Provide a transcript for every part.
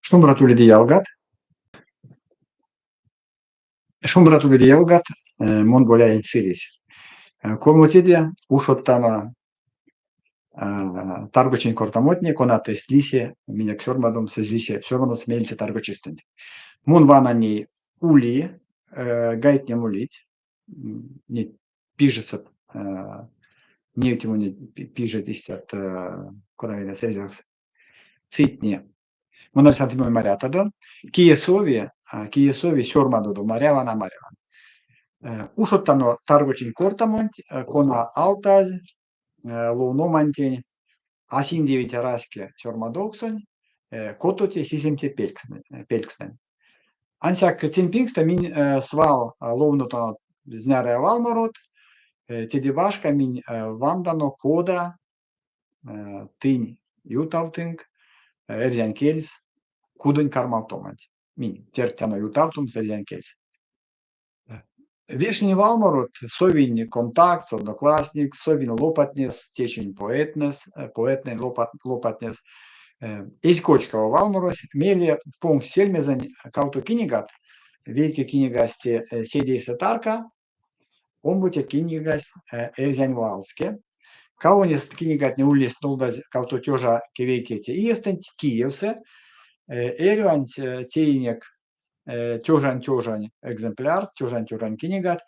Шумбрат уледе, ялгат! Шумбрат уледе, ялгат! Мон Боляень Сыресь. Колмотеде ушодтано таргочинь кортамотне, конат эзть лисе минек сёрмадомс, эзь лисе сёрмадомс меельце таргочистэнть. Мон вана ней ули, гайтне молить, неть пижесэ невтемане пижеть истят, кода мерят эрзякс, цитни. Мон арсян, тынь марятадо. Кие сови, кие сови, сёрмадодо, маряван, а маряван. Ушодтано таргочинь кортамонть, кона алтазь ловномантень а синдевить раське сёрмадовксонь котоце сисемце пелькстнэнь. Ансяк тень пингстэ минь свал ловнотано знярыя валморот, теде башка минь вантано, кода тынь ютавтынк эрзянь кельс кудонь кармавтоманть. Минь тердтяно ютавтомс эрзянь кельс. Вешнинь валморот, совинь Контактс, Одноклассникс, совинь лопатнес, течинь поэтнэс, поэтнэнь лопатнес. Эзь кочкаво валморось, мейле понгсь сельмезэнь кавто кинигат. Вейке кинигась те Седейсэ тарка, омбоце кинигась Эрзянь валске. Кавонест кинигатне ульнесть нолдазь кавто тёжа кевейкеце иестэнть Киевсэ. Эрьванть теинек тёжань-тёжань экземплярт, тёжань-тёжань кинигат.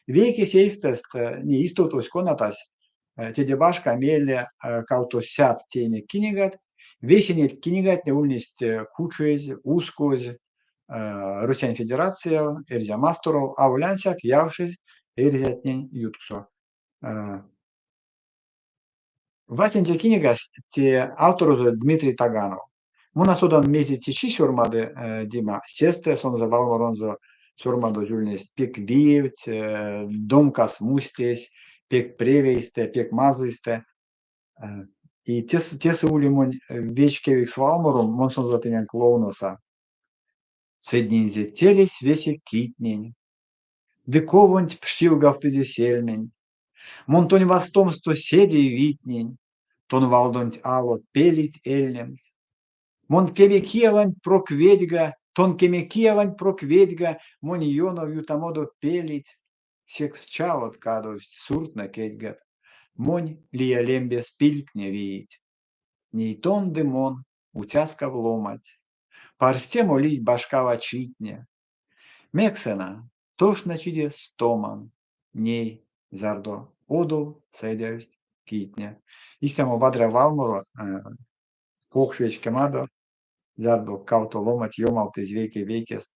Вейкесь эйстэст не истовтовсь конатась, теде башка мейле кавтосядт теинек кинигат. Весе неть кинигатне ульнесть кучозь, ускозь Русянь Федерацияв, Эрзя Масторов, аволь ансяк явшезь эрзятнень ютксо. Васенце кинигась те авторозо Дмитрий Таганов. Мон а содан, мезе течи сёрмады Дима, сестэ сонзэ валморонзо сёрмадозь ульнесть пек виевть, домка смустесь, пек превейстэ, пек мазыйстэ. И тесэ ули монь вечкевикс валмором, мон сонзэ тыненк ловноса. Сэднинзе телесь весе китнень, ды ковонть пштилгавтызе сельменть. Мон тонь вастомсто седей витнинь, Тон валдонть ало пелить эльнемс. Мон кеме кияванть прок ведьга, Тон кеме кияванть прок ведьга, Монь ёнов ютамодо пелить, Секс чавот кадовсть суртнэ кедьгат, Монь лия лембес пильгтне виить. Ней тон ды мон уцяскав ломанть, Парсте молить башкава читне. Мекс эна тошначиде стоман, Ней, зярдо одов сэдявсть китне. Истямо вадря валморо покш вечкемадо, зярдо кавто ломанть ёмавтызь вейке-вейкест.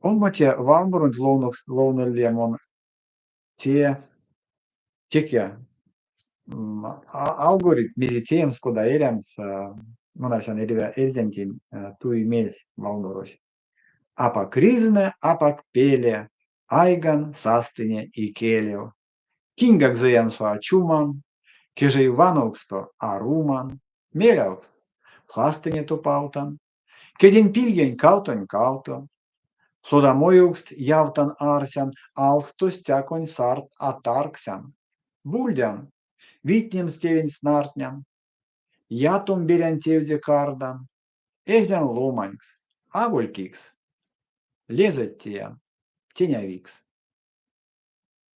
Омбоце валморонть ловнылия мон те теке алгоритм, мезе теемс, кода эрямс, мон арсян, эрьва эрзянтень туи мельс валморось. Апак ризнэ, апак пеле, айган састыне икелев. Киньгак зыянсо а чуман, кежей вановксто а руман, мелявкст састыне топавтан, кедень-пильгень кавтонь-кавто. Содамоёвкст явтан-арсян, алсто стяконь сарт а таргсян. Бульдян, витнемс тевень снартнян, ятом берянь тевде кардан, Эрзянь ломанькс, аволь кикс. Лезэть теян, тенявикс.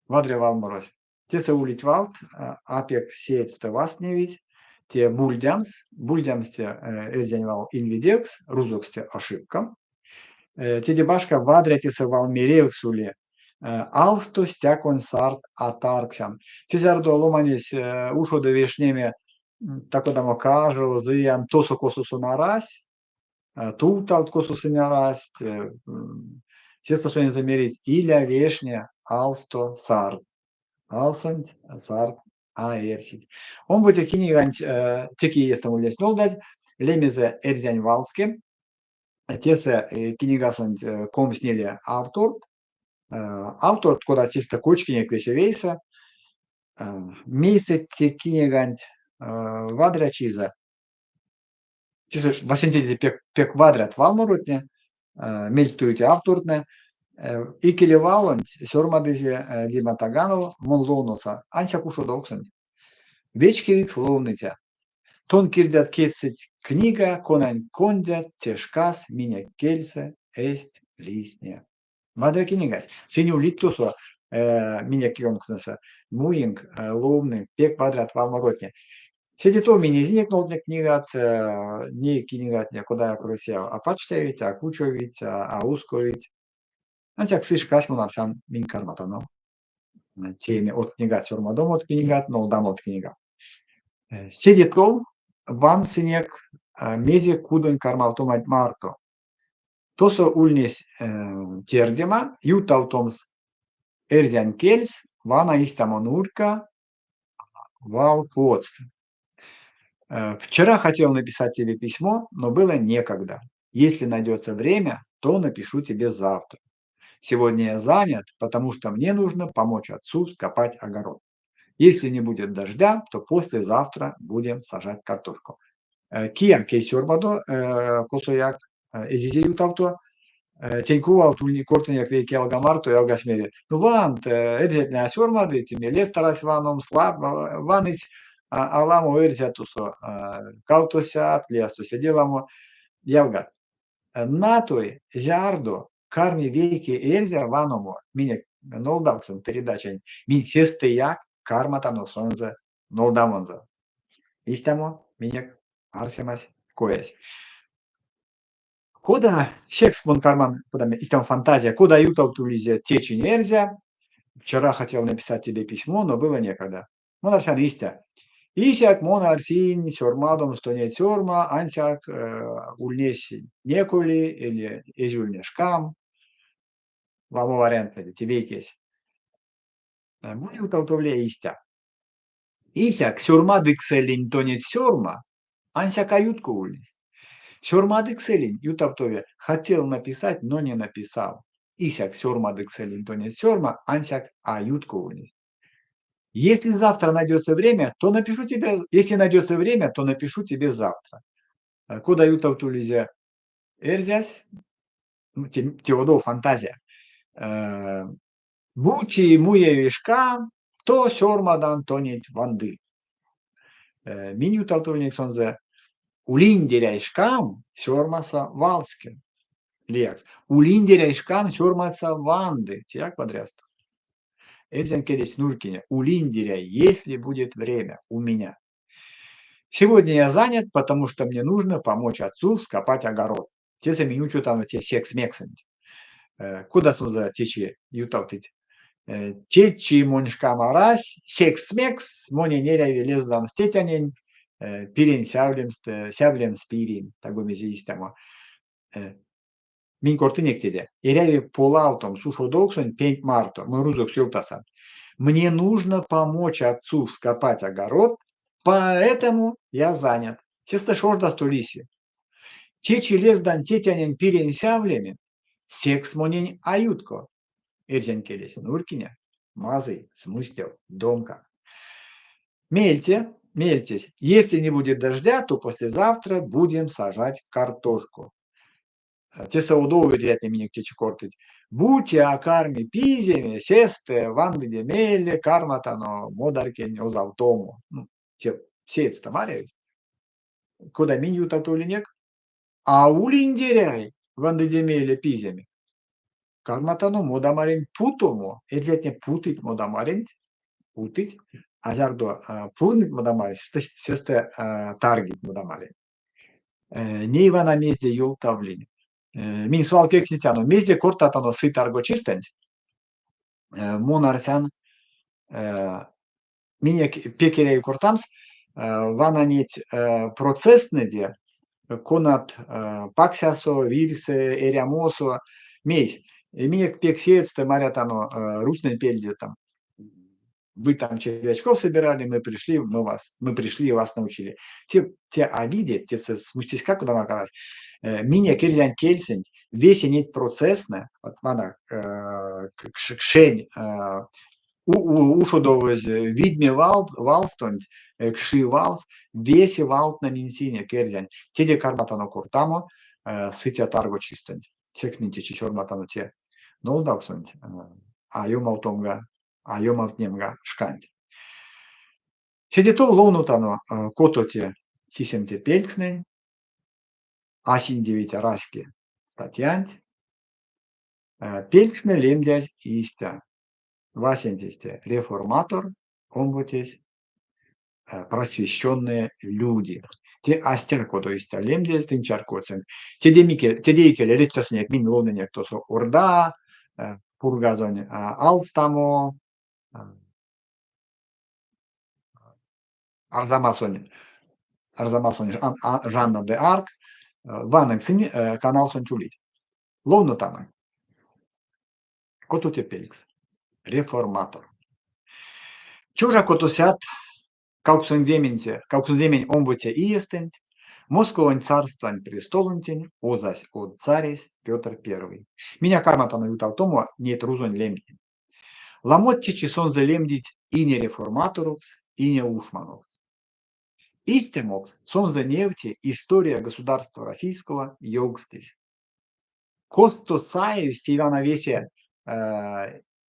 Вадря валморось. Тесэ улить валт, а пек сеедьстэ вастневить. Те бульдямс, бульдямс те эрзянь вал ильведевкс, рузокс те ошибка. Теде башка вадря тесэ валмеревкс ули. Алсто стяконь сарт а таргсян. Те зярдо ломанесь ушоды вешнеме та-кодамо кажо, зыян, тосо, косо сон арась, тувталт, косо сынь арасть, сестэ сонензэ мерить иля вешне алсто сарт. Алсонть сарт а эрсить. Омбоце книганть теке иестэ ульнесь нолдазь, лемезэ Эрзянь валске. Тесэ книгасонть комсьниле авторт. Авторт, кода сестэ кочкинек весе вейсэ, Мейсэ те киниганть вадрячизэ? Тесэ васенцеде пек, пек вадрят валморотне, мельстуиця автортнэ. Икеле валонть сёрмадызе Дима Таганов, мон ловноса, ансяк ушодовксонть. Вечкевикс ловныця. Тон кирдят кедьсэть книга, конань кондят те шкас минек кельсэ эзть лисне. Вадря книгась. Сынь улить тосо минек ёнкстнэсэ. Муинк, ловнынк, пек вадрят валморотне. Седе тов минь эзинек нолдне книгат, ней книгатне кодаяк Россияв а пачтявить, а кучовить, а усковить. Ансяк сы шкась, мон арсян, минь карматано тееме од книгат, сёрмадомо од книгат, нолдамо од книгат. Седе тов вансынек, мезе кудонь кармавтоманть марто. Тосо ульнесь тердема ютавтомс эрзянь кельс вана истямо нурька валкоцт. Вчера хотел написать тебе письмо, но было некогда. Если найдется время, то напишу тебе завтра. Сегодня я занят, потому что мне нужно помочь отцу вскопать огород. Если не будет дождя, то послезавтра будем сажать картошку. Кияк эзь сёрмадо, косояк эзизе ютавто. Тень кувалт кортынек вейке ялга марто, ялгась мери: Ну вант, эрзятне а сёрмадыть, мелест арась ваномс, ваныть аламо эрзят тосо, кавтосядт, лиясто седе ламо ялгат. Натой зярдо карми вейке эрзя ваномо минек нолдавксонть передачанть, минь сестэяк карматано сонзэ нолдамонзо. Истямо минек арсемась, коесь. Кода секс мон карман, кода истямо фантазия, кода ютавтулизе течинь эрзя, вчера хотел написать тебе письмо, но было некогда. Мон арсян истя. Исяк мон арсинь сёрмадомс тонеть сёрма, ансяк ульнесь неколи или эзь ульне шкам. Ламо варианттнэде, те вейкесь. Мон ютавтовлия истя. Исяк сёрмадыксэлинь тонеть сёрма, ансяк а ютко ульнесь. Сёрмадыксэлинь, ютавтовия, хотел написать, но не написал. Исяк сёрмадыксэлинь тонеть сёрма, ансяк а ютко ульнесь. Если завтра найдется время, то напишу тебе, если найдется время, то напишу тебе завтра. Кода ютавтулизе эрзясь, те одов фантазия. Бути муеви шка, то сёрмадан тонеть ванды. Минь ютавтовинек сонзэ улиндеряй шкам, сёрмаса валске. Лиякс. Улиндеряй шкам, сёрмадса ванды. Теяк вадрясто. Эрзянь келесь нурькине. Улиндеряй, если будет время у меня. Сегодня я занят, потому что мне нужно помочь отцу вскопать огород. Тесэ минь учотано те секс-мексэнть. Кода сонзэ течи ютавтыть? Течи монь шкам арась, секс-мекс монень эряви лездамс тетянень, пирень сявлемстэ, сявлемс пирень, таго мезе истямо. Минь кортынек теде. Эряви полавтомс ушодовксонть пенть марто. Мон рузокс ёвтаса. Мне нужно помочь отцу вскопать огород, поэтому я занят. Сестэ шождасто лиси. Течи лездан тетянень пирень сявлеме, секс монень а ютко. Эрзянь келесь нурькине, мазый, смустев, домка. Мельте, мельтесь, если не будет дождя, то послезавтра будем сажать картошку. Тесэ одов эрзятне минек течи кортыть: Бути а карми пиземе, сестэ вандыде мейле карматано модарькень озавтомо. Ну, те сеедьстэ марявить. Кода минь ютавтовлинек? А улиндеряй вандыде мейле пиземе, карматано модамарень путомо. Эрзятне путыть модамаренть, путыть, а зярдо пурныть модамарь, сестэ таргить модамаренть. Ней вана мезде ёвтавлинь. Минь свал кевкстнетяно, мезде кортатано сы таргочистэнть. Мон арсян, минек пек эряви кортамс вана неть процесстнэде, конат паксясо, вирьсэ, эрямосо. Мейсь? Минек пек сеедьстэ марятано рузтнэнь пельде там вы там червячков собирали, мы пришли, мы вас, мы пришли и вас научили. Те а видеть, те смустеськак кодамо арась. Минек эрзянь кельсэнть весе неть процесстнэ, вот вана кшень ушодовозь видьме валстонть, кши валс, весе валтнэ минсинек эрзянь. Теде карматано кортамо сыця таргочистэнть. Секс минь течи сёрматано те нолдавксонть, а ёмавтомга, а ёмавтнемга шканть. Седе тов ловнотано кото те. Сисемце пелькснэнь А синдевить раське статьянть. Пелькстнэ лемдязь истя: васенцесь те реформатор, омбоцесь просвещенные люди. Те а стяко истя лемдязь, тынь чарькодьсынк. Теде икеле ледстясынек минь ловнынек тосо Орда, Пургазонь алстамо, Арзамасонь Арзамасонь Жанна де Арк. Ванынк, сынь каналсонть улить. Ловнотано. Котоце пелькс. Реформатор. Тёжа котосядт 82-це иестэнть Московонь царствань престолонтень озась од царесь Петр I. Минь а карматано ютавтомо неть рузонь лемтнень. Ламот течи сонзэ лемдить ине реформаторокс, ине ушманокс. Истямокс сонзэ невти История государства российского ёвкскесь. Косто саевсь Ивана весе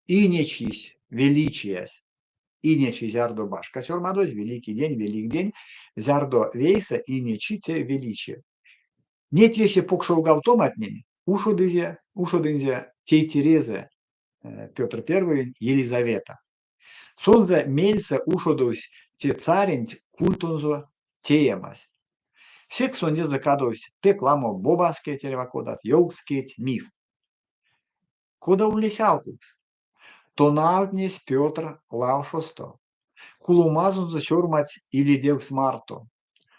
инечись, величиясь? Инечи зярдо башка сёрмадозь, великий день, велик день, зярдо вейсэ инечи те величие. Неть весе покшолгавтоматнень ушодызе, ушодынзе тейтерезэ Петр I Елизавета. Сонзэ мельсэ ушодовсь те царенть культонзо теемась. Секс сонзэ кадовсть пек ламо бобаскеть эрьва кодат, ёвкскеть, мифт. Кода ульнесь алкукс? Тонавтнесь Петр лавшосто. Куломазонзо сёрмадсь ильедевкс марто.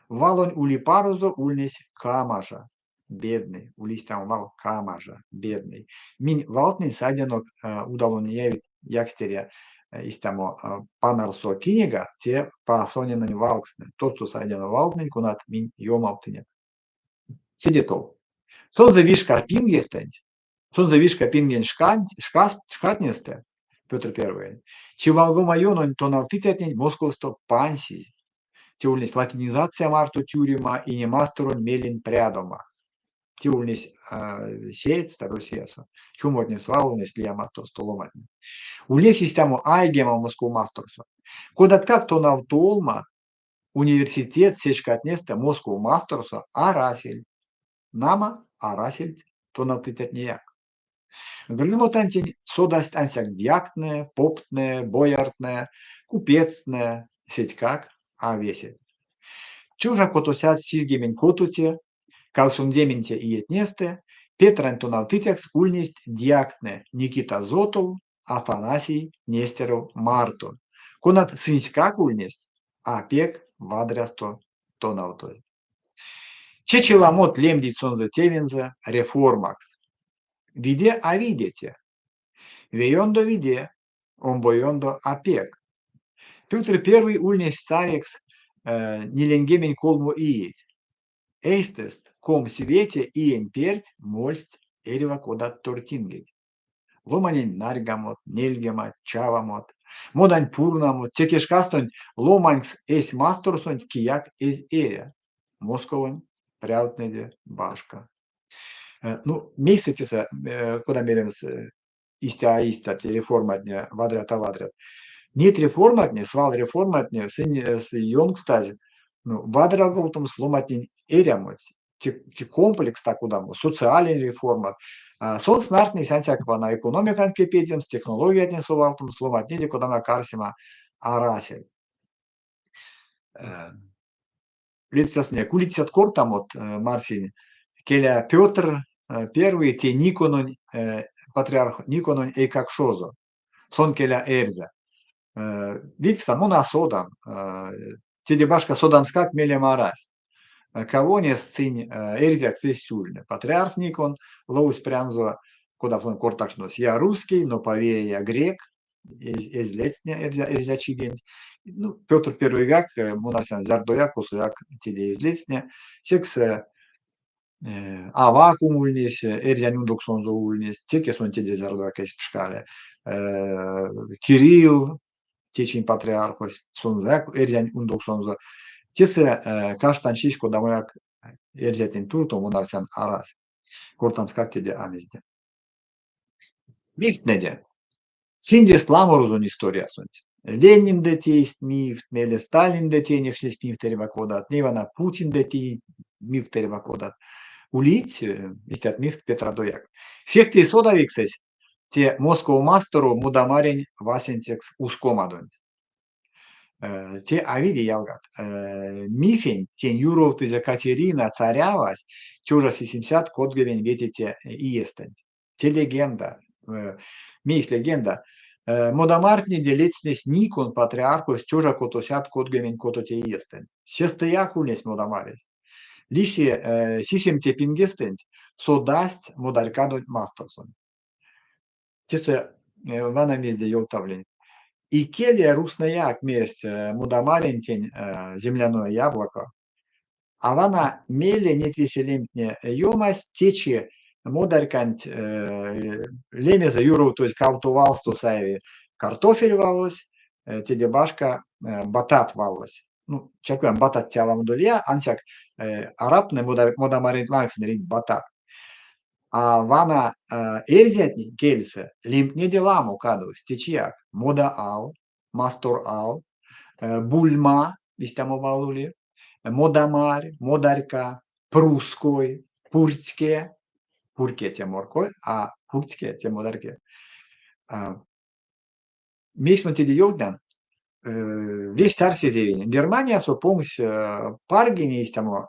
Валонь улипарозо ульнесь камажа, бедный, улись там вал камажа, бедный. Минь валтнэнь сайдянок удало неявить якстере истямо панарсо кинига, те Паасонинэнь валкстнэ, тосто сайдяно валтнэнь, конат минь ёмавтынек. Седе тов. Сонзэ вишка пингестэнть, сонзэ вишка пингень шканть, шкаст, шкатнестэ, Петр I, чивалгома ёнонь тонавтыцятнень Московсто пансизь. Те ульнесь латинизация марто тюрема инемасторонь мелень прядома. Те ульнесь сетьстэ Россиясо. Чумотне свал ульнесть лия масторсто ломантне. Ульнесь истямо айгема Москов масторсо. Кодаткак тонавтолма университет се шкатнестэ Москов масторсо арасель. Нама, арасельть тонавтыцятнеяк. Грамотантень содасть ансяк дьяктне, поптне, бояртнэ, купецтне, сетькак а весе. Тёжа котосядт 86-це, 80-це иетнестэ Петрань тонавтыцякс ульнесть дьяктне Никита Зотов, Афанасий Нестеров марто, конат сынськак ульнесть а пек вадрясто тонавтозь. Течи ламот лемдить сонзэ тевензэ реформакс. Виде а виде те? Ве ёндо виде, омбо ёндо а пек. Петр I ульнесь царекс 43 иеть. Эйстэст 25 иень перть мольсть эрьва кодат тортингеть. Ломанень нарьгамот, нельгемат, чавомот, модань пурнамот, теке шкастонть ломанькс эсь масторсонть кияк эзь эря, Московонь прявтнэде башка. Ну, мейсэ тесэ, кода меремс, истя а истя те реформатне, вадрят а вадрят. Неть реформатне, свал реформатне, сынь ёнкстазь, ну, вадрялгавтомс ломантнень эрямось, те комплекс та-кодамо, социальной реформат. Сон снартнесь ансяк вана экономиканть кепедемс, технологиятнень совавтомс, ломантнеде кодамо карсема арасель. Ледстясынек, улить кортамот, марсинь, келя Петр I те Никононь, патриарх Никононь эйкакшозо. Сон келя эрзя. Видьстэ, мон а содан. Теде башка содамскак мелем арась. Кавонест сынь эрзякс эзть ульне. Патриарх Никон ловсь прянзо, кода сон кортакшнось, я русский, но по вере я грек, эзь ледстне эрзячиденть. Ну, Петр I-гак, мон арсян, зярдояк, косояк теде эзь ледстне. Секс Аввакум ульнесь, эрзянь ундоксонзо ульнесь, теке сон теде зярдояк эзь пшкале. Кирилл, течинь патриархось, сонзэяк эрзянь ундоксонзо. Тесэ каштанчись кодамояк эрзятнень туртов, мон арсян, арась. Кортамскак теде а мезде. Мифтнеде. Сындест ламо рузонь историясонть. Лениндэ тейсть мифт, мейле Сталиндэ тейнекшнесть мифт эрьва кодат, ней вана Путиндэ теить мифт эрьва кодат. Улить истят мифт Петрадояк. Сехте содавиксэсь те Москов масторов модамарень васенцекс ускомадонть. Те а виде, ялгат. Мифенть тень юровтызе Катерина царявась 1795 иестэнть. Те легенда. Мейс легенда? Модамартнеде ледстнесь Никон патриархось 1636 иестэнть. Сестэяк ульнесь модамаресь. Лиси сисемце пингестэнть содасть модарькадонть масторсонть. Тесэ вана мезде ёвтавлинь. Икеле рузтнэяк мерсть модамарентень земляное яблоко. А вана мейле неть весе лемтне ёмасть, течи модарьканть лемезэ юровтозь кавто валсто саеви картофель валось, теде башка батат валось. Ну, чарькодян, батат те аламодо лия, ансяк арабтнэ модамаренть лангс мерить батат. А вана эрзятнень кельсэ лемтнеде ламо кадовсть течияк: мода ал, мастор ал, бульма, истямо вал ули, модамарь, модарька, прусской, пурьцьке, пурьке те морковь, а пурьцьке те модарьке. Мейс мон теде ёвтнян? Весть арсезевинь, Германиясо понгсь паргине истямо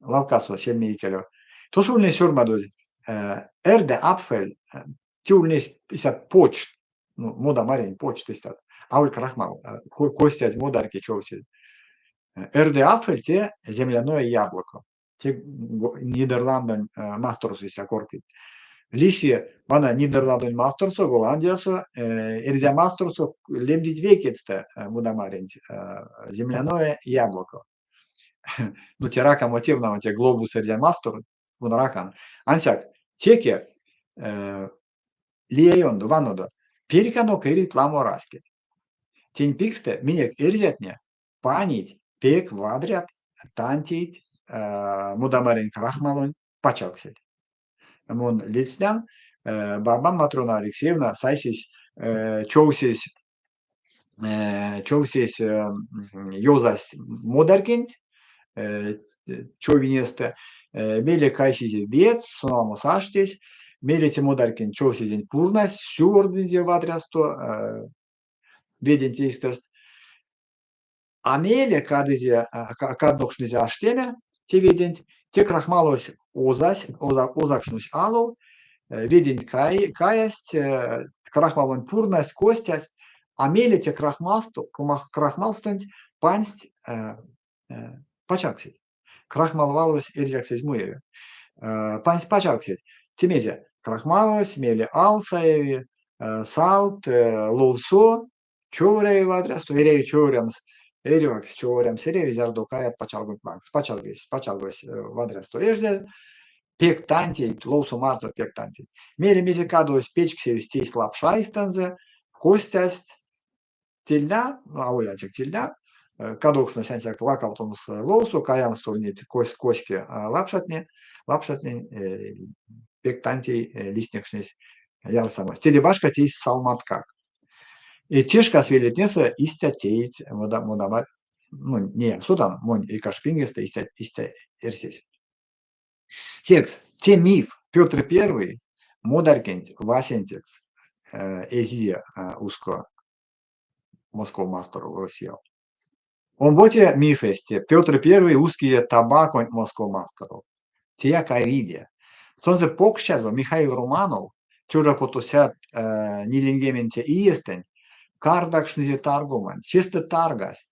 лавкасо сельме икелев. Тосо ульнесь сёрмадозь Erde Apfel, те ульнесь истят почт, ну, модамарень почт истят, аволь крахмал, костязь модарьке човсезь. Erde Apfel те земляное яблоко. Те Нидерландонь масторсо истя кортыть. Лиси вана Нидерландонь масторсо, Голландиясо, Эрзя масторсо лемдить вейкетьстэ модамаренть земляное яблоко. Ну, те ракамо тев, нама, те глобус Эрзя мастор, мон ракан. Ансяк теке лия ёндо, ванодо, перьканок эрить ламо раськеть. Тень пикстэ минек эрзятне панить пек вадрят тантейть модамарень крахмалонь пачалксеть. Мон ледстнян, бабам Матрона Алексеевна сайсесь човсесь човсесь ёзась модарькенть човинестэ, мейле кайсизе ведьс, сон аламос аштесь, мейле те модарькенть човсезенть пурнась, сювордынзе вадрясто веденть эйстэст. А мейле кадызе, каднокшнызе аштеме те веденть, те крахмалось озась, озакшнось алов, веденть каясть, крахмалонть пурнасть, костясть, а мейле те крахмалстонть пансть пачалксеть. Крахмал валось эрзякс эзь муеве. Пансть пачалксеть. Те мезе? Крахмалось, мейле ал саеви, салт, ловсо, Човоряви вадрясто, эряви човорямс, эрьвакс човорямс, эряви зярдо каят пачалгонть лангс. Пачалгось, пачалгось вадрясто эждязь, пек тантейть, ловсо марто пек тантейть. Мейле мезе кадовсь, печксевсь, тейсть лапша эйстэнзэ, костясть тельня, аволь ансяк тельня, кадовкшнось ансяк лакавтомс ловсо, каямс неть коське лапшатне, лапшатнень пек тантей лиснекшнесь ярсамось. Теде башка тейсть салматкак. И те шкас велетнесэ истя теить модамарь, ну, не содан, монь эйкакшпингестэ истя, истя эрсесь. Секс те миф Петр Первый модарькенть васенцекс эзизе уско Москов масторов Россияв. Омбоце мифесь те Петр Первый ускизе табаконть Москов масторов. Теяк а виде. Сонзэ покштязо Михаил Романов 1540 иестэнть кардакшнызе таргоманть. Сестэ таргасть.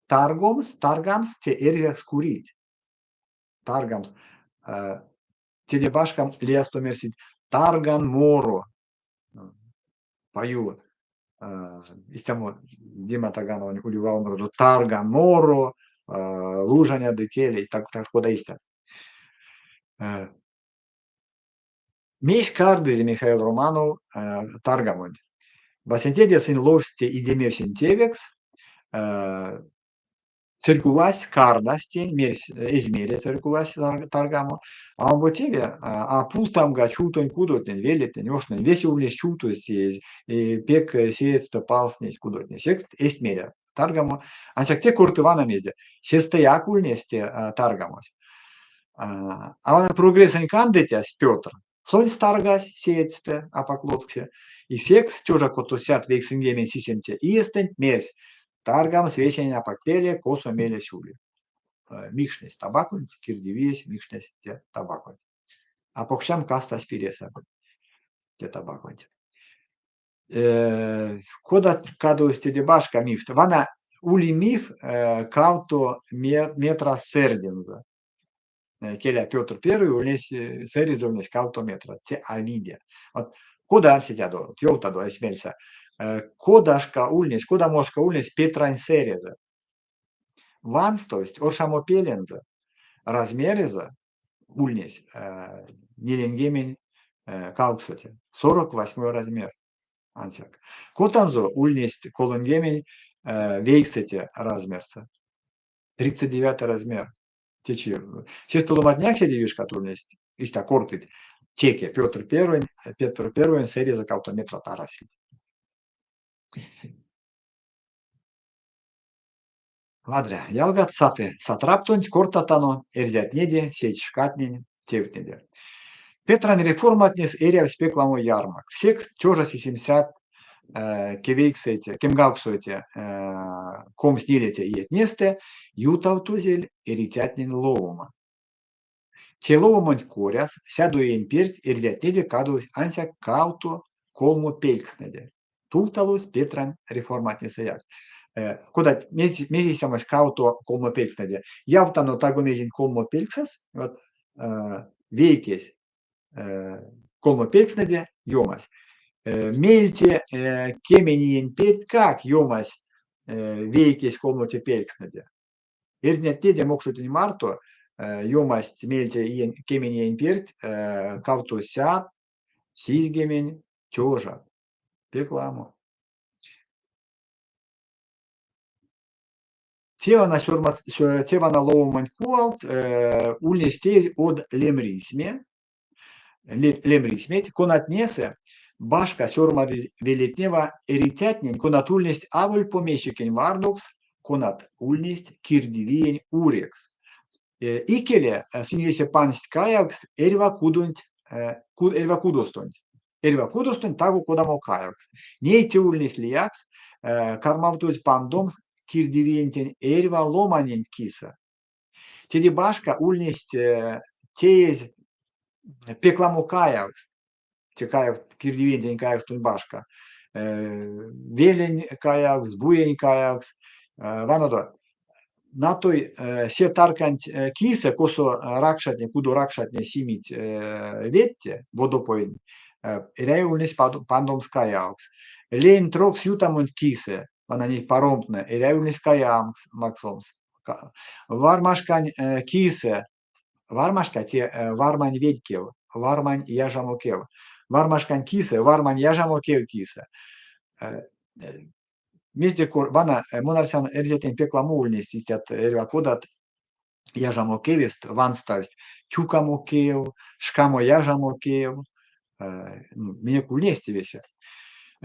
Таргомс, таргамс те эрзякс курить. Таргамс. Теде башка лиясто мерсить тарган моро. Поют. Истямо Дима Тагановань ули валморозо тарган моро, лужаня ды келей, так, так кода истя. Мейсь кардызе Михаил Романов таргамонть? Васенцеде сынь ловсть те идемевсень тевекс. Церькувась кардась тень, мерсь, эзь мере церькувась таргамо. А омбоцеве, а пултамга чувтонь кудотнень, велетнень, оштнень, весе ульнесть чувтось теезь, пек сеедьстэ палснесть кудотне. Секс эзть мере таргамо. Ансяк те корты вана мезде. Сестэяк ульнесь те таргамось. А вана прогрессэнь кандыцясь Петр, сонсь таргась сеедьстэ, апак лотксе. И секс тёжа котосядт 97-це иестэнть мерсь: таргамс весень апак пеле, косо мелесь ули. Микшнесь табаконть, кирдивиесь микшнесь те табаконть. А покштям кастась пиресэ те табаконть. Кодат кадовсть теде башка мифт? Вана ули миф кавто метра сэрдензэ. Келя, Петр Первый ульнесь, сэрезэ ульнесь кавто метрат. Те а виде. Вот кода арсетядо, ёвтадо эсь мельсэ, кодашка ульнесь, кодамошка ульнесь Петрань сэрезэ? Ванстовсть оршамопелензэ, размерезэ ульнесь ниленьгемень кавксоце, 48 размер ансяк. Котанзо ульнесть 39-це размерсэ, 39 размер. Течи сестэ ломантнеяк седе вишкат ульнесть, истя кортыть, теке Петр Первый, Петр Первый сэрезэ кавто метрат арасель. Вадря, ялгат, саты сатраптонть, кортатано эрзятнеде, сеть шкатнень тевтнеде. Петрань реформатнес эрявсь пек ламо ярмак. Секс тёжа сисемсядт кевейксэте, кемгавксоте, комсьнилеце иетнестэ ютавтозель эрицятнень ловома. Те ловоманть коряс сядо иень перть эрзятнеде кадовсть ансяк кавто колмо пелькстнэде. Тувталось Петрань реформатнесэяк. Кодат мезе истямось кавто колмо пелькстнэде? Явтано таго мезень колмо пельксэс, вот вейкесь колмо пелькстнэде ёмась. Меельце кемень иень пертькак ёмась вейкесь колмоце пелькстнэде. Эрзятнеде мокшотнень марто ёмасть меельце иень кемень иень перть кавтосядт сизьгемень тёжат. Пек ламо. Те вана сёрмад, те вана ловоманть кувалт ульнесь теезь од лемрисьме, лемрисьметь, конатнесэ башка сёрмадызь велетнева эрицятнень, конат ульнесть аволь помещикень вардокс, конат ульнесть кирдивиень урекс. Икеле сынь весе пансть каявкст эрьва кудонть, эрьва кудостонть. Эрьва кудостонть таго кодамо каявкс. Ней те ульнесь лиякс, кармавтозь пандомс кирдивиентень эрьва ломаненть кисэ. Теде башка ульнесть теезь пек ламо каявкст, те каявкст, кирдивиентень каявкстонть башка. Велень каявкс, буень каявкс. Ванодо, натой се тарканть кисэ, косо ракшатне, кудо ракшатне симить ведте, водопоень, эряви ульнесь пандомс каявкс. Леень трокс ютамонть кисэ, вана неть паромтне, эряви ульнесь каявкс максомс. Вармашкань кисэ, вармашка те вармань ведькев, вармань яжамо кев. Вармашкань кисэ, вармань яжамо кев кисэ. Мезде вана мон арсян, эрзятнень пек ламо ульнесть истят эрьва кодат яжамо кевест ванставсть. Чукамо кев, шкамо яжамо кев. Минек ульнесть весе.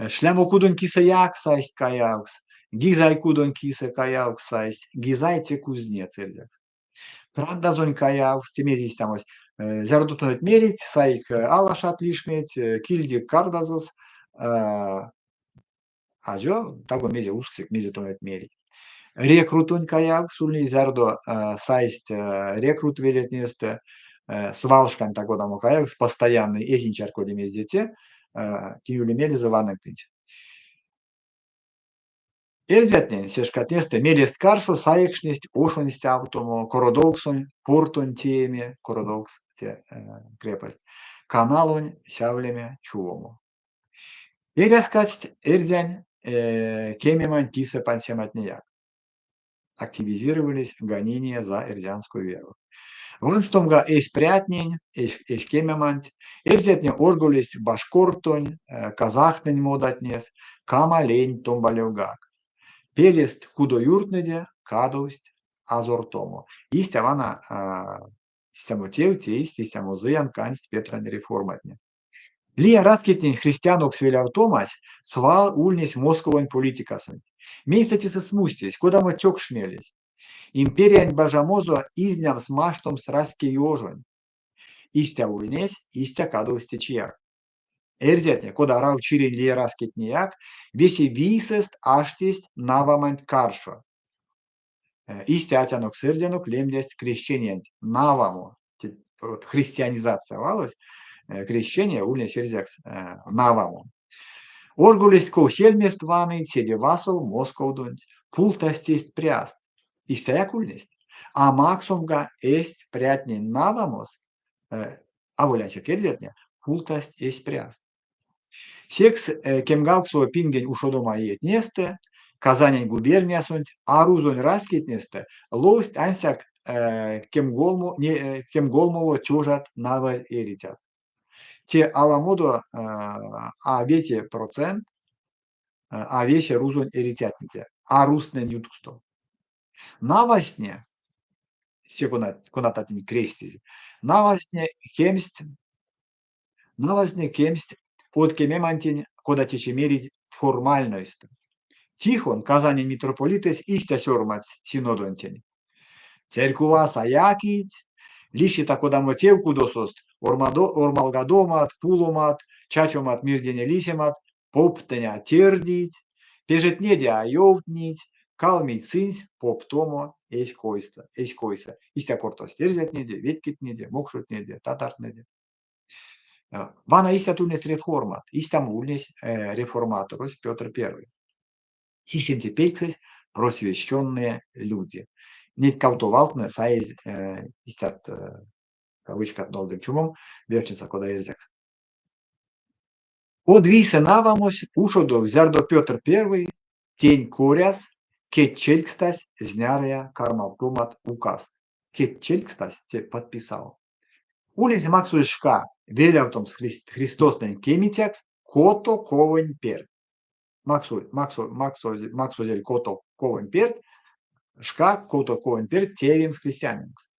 Шлямо кудонь кисэяк сайсть каявкс, Гизай кудонь кисэ каявкс сайсть, Гизай те кузнец эрзякс. Крандазонь каявкс, те мезе истямось? Зярдо тонеть мерить, саик алашат лишметь, кильдик кардазос, азё, таго мезе усксик, мезе тонеть мерить. Рекрутонь каявкс ульнесь, зярдо сайсть рекрут велетнестэ, свалшкань таго-кодамо каявкс, постоянный, эзинь чарькоде мезде те, кинь ули мелезэ ваннынк. Эрзятнень се шкатнестэ мелест каршо саекшнесть ошонь стявтомо, кородовксонь, портонь тееме, кородовкс те крепость, каналонь сявлеме, чувомо. Эрязкадсть эрзянь кемемань кисэ пансематнеяк. Активизировались гонения за эрзянскую веру. Ванстомга эсь прятнень, эсь кемеманть, эрзятне орголесть башкортонь, казахтнень модатнес, Кама леенть томбалевгак. Пелест кудоюртнэде кадовсть. азортомо. Истя вана истямо тев тейсть, истямо зыян кандсть Петрань реформатне. Лия раськетнень христианокс велявтомась свал ульнесь Московонь политикасонть. Мейсэ тесэ смустесь, кодамо тёкшмелесь? Империянть бажамозо изнямс маштомс раськеёжонть. Истя ульнесь, истя кадовсь течияк. Эрзятне, кода Рав чирень лия раськетнеяк, весе вийсэст аштесть наваманть каршо. Истя атянок-сэрдянок лемдясть крещениянть навамо. Христианизация валось, крещение ульнесь эрзякс навамо. Орголесть ков сельмест ваныть, седе васов Московдонть, пултасть эсь пряст. Истяяк ульнесть. А максомга эсь прятнень навамос, аволь ансяк эрзятне, пултасть эсь пряст. Секс кемгавксово пингень ушодома иетнестэ Казанень губерниясонть а рузонь раськетнестэ ловсть ансяк кемголмово тёжат навазь эрицят. Те аламодо а 5%, а весе рузонь эрицятнеде, а рузтнэнь ютксто. Навазтне, се конататнень крестизь, навазтне кемсть Навазтне кемсть од кемемантень, кода течи мерить, формальнойстэ. Тихон, Казанень митрополитэсь, истя сёрмадсь синодонтень: Церькувас а якить, лиси та-кодамо тев кудосост, ормалгадомат, куломат, чачомат, мирдене лисемат, поптнэнь а тердить, пежетнеде а ёвтнить, калмить сынсь поптомо эсь койсэ. Истя кортасть эрзятнеде, ветькетнеде, мокшотнеде, татартнэде. Вана истят ульнесть реформат. Истямо ульнесь реформаторось Петр Первый. Сисемце пельксэсь просвещенные люди. Неть кавто валтнэ саезь истят кавычкат нолдынк чумом, вевченца кода эрзякс. Од вийсэ навамось ушодовсь, зярдо Петр Первый тень коряс кедьчелькстась знярыя кармавтомат указт. Кедьчелькстась, те подписал. Улезь максозь шка велявтомс Христоснэнь кемицякс кото ковонь перть. Максозель кото ковонь перть, шка кото ковонь перть теевемс христианинэкс.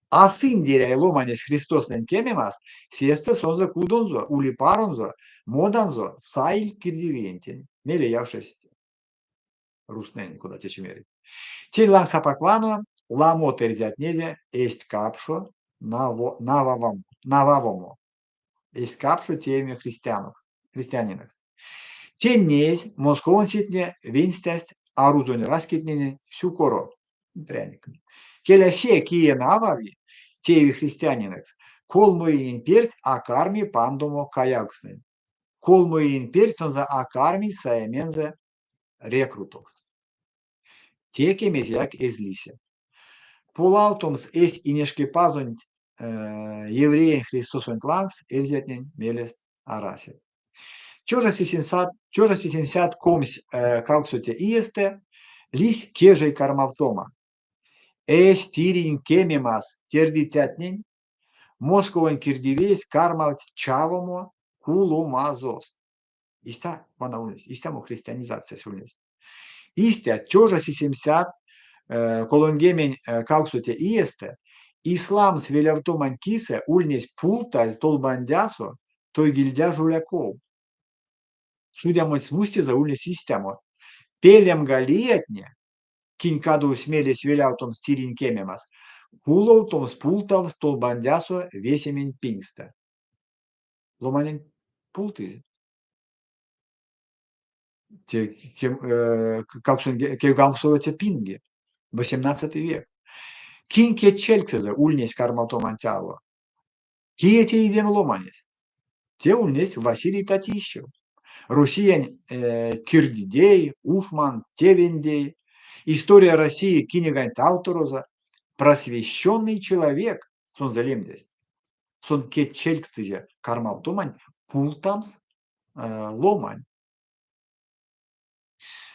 А сынь, деряй ломанесь Христоснэнь кемемас, сестэ сонзэ кудонзо, ули-паронзо, моданзо саильть кирдивиентень, мейле явшесть рузтнэнь, кода течи мерить. Тень лангс апак вано, ламот эрзятнеде эзть капшо нававомо, эзть капшо тееме христианинэкс. Тень неезь, московонсетне венстясть а рузонь раськетненень сюкоро, пряник. Келя се, кие навави, тееви христианинэкс, колмо иень перть а карми пандомо каявкстнэнь. Колмо иень перть сонзэ а кармить саемензэ рекрутокс. Теке мезеяк эзь лисе. Полавтомс эсь Инешкипазонть евреень Христосонть лангс эрзятнень мелест арасель. 1728 иестэ лиссь кежей кармавтома. Эсь тиринь кемемас тердицятнень Московонь кирдивиесь кармавтсь чавомо куломазост. Истя вана ульнесь, истямо христианизациясь ульнесь. Истя 1738 иестэ исламс велявтоманть кисэ ульнесь пултазь толбандясо Тойгильдя Жуляков. Судямонть смустезэ ульнесь истямо: пелемга лиятне, кинь кадовсь мелесь велявтомс тиринь кемемас, куловтомс пултавсть толбандясо весементь пингстэ. Ломаненть пултызь. Кевганксовоце пинге, XVIII век. Кинь кедьчельксэзэ ульнесь кармавтоманть ало? Кие те идем ломанесь? Те ульнесь Василий Татищев. Россиянь кирдидей, ушман, тевендей, История России киниганть авторозо, просвещенный человек, сонзэ лемдясть. Сон кедьчелькстызе кармавтоманть пултамс ломань.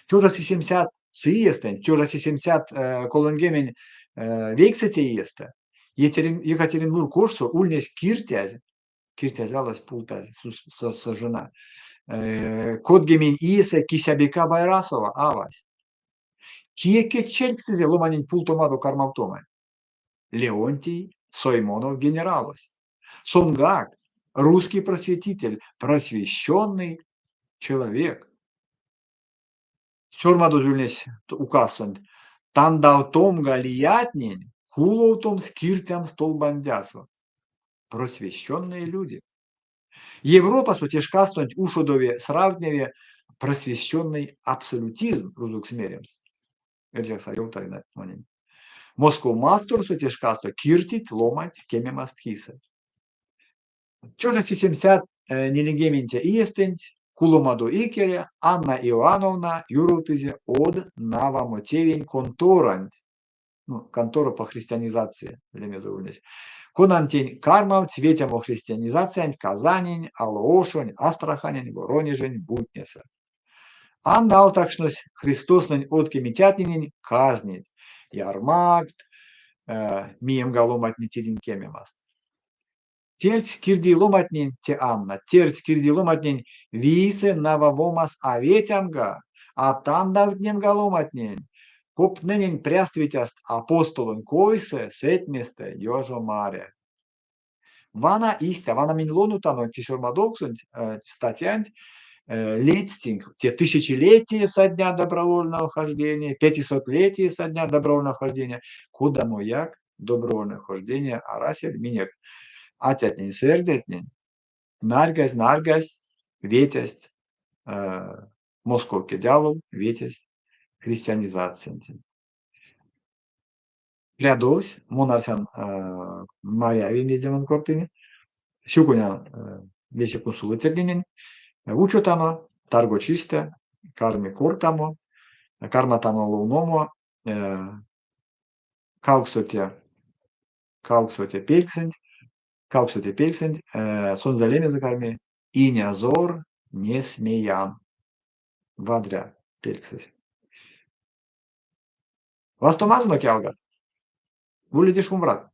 1700 иестэнть, 1739 иестэ Екатеринбург ошсо ульнесь киртязь, киртязь валось пултазь, сожжена, кодгемень иесэ Кисябека Байрасова авась. Кие кедьчелькстызе ломанень пултомадо кармавтоманть? Леонтий Соймонов генералось. Сонгак русский просветитель, просвещенный человек. Сёрмадозь ульнесь указсонть: тандавтомга лиятнень, куловтомс киртямс толбандясо. Просвещенные люди. Европасо те шкастонть ушодови сравтневи просвещенный абсолютизм, рузокс меремс. Эрзякс а ёвтави монень. Москов масторсо те шкасто киртить ломанть кемемаст кисэ. 1740 иестэнть куломадо икеле Анна Иоанновна юровтызе од навамотевень конторанть, ну, контора по христианизации лемезэ ульнесь, конантень кармавтсь ветямо христианизациянть Казанень, Алоошонь, Астраханень, Воронежень буйтнесэ. Анна алтакшнось Христоснэнь од кемицятненень казнеть, ярмакт, миемга ломантне тиринь кемемаст. Тердсь кирдий ломантнень, те Анна, тердсь кирдий ломантнень вийсэ нававомас а ветямга, а тандавтнемга ломантнень, поптнэнень пряст ветяст апостолонь койсэ сэтьместэ ёжомаря. Вана истя, вана минь ловнотано те сёрмадовксонть, статьянть, ледстинк те тысячелетие со дня добровольного хождения, пятисотлетие со дня добровольного хождения, кодамояк добровольное хождение арасель минек атятнень, сэрдятнень нарьгазь, нарьгазь ветясть Москов кедьалов, ветясть христианизациянтень. Прядовсь, мон арсян, маряви мезде мон кортынь. Сюконян весе кунсолыцятненень. Учотано таргочистэ, карми кортамо, карматано ловномо кавксоте пельксэнть, сонзэ лемезэ карми Инязор Несмеян. Вадря пельксэсь. Вастомазонок, ялгат! Уледе шумбрат!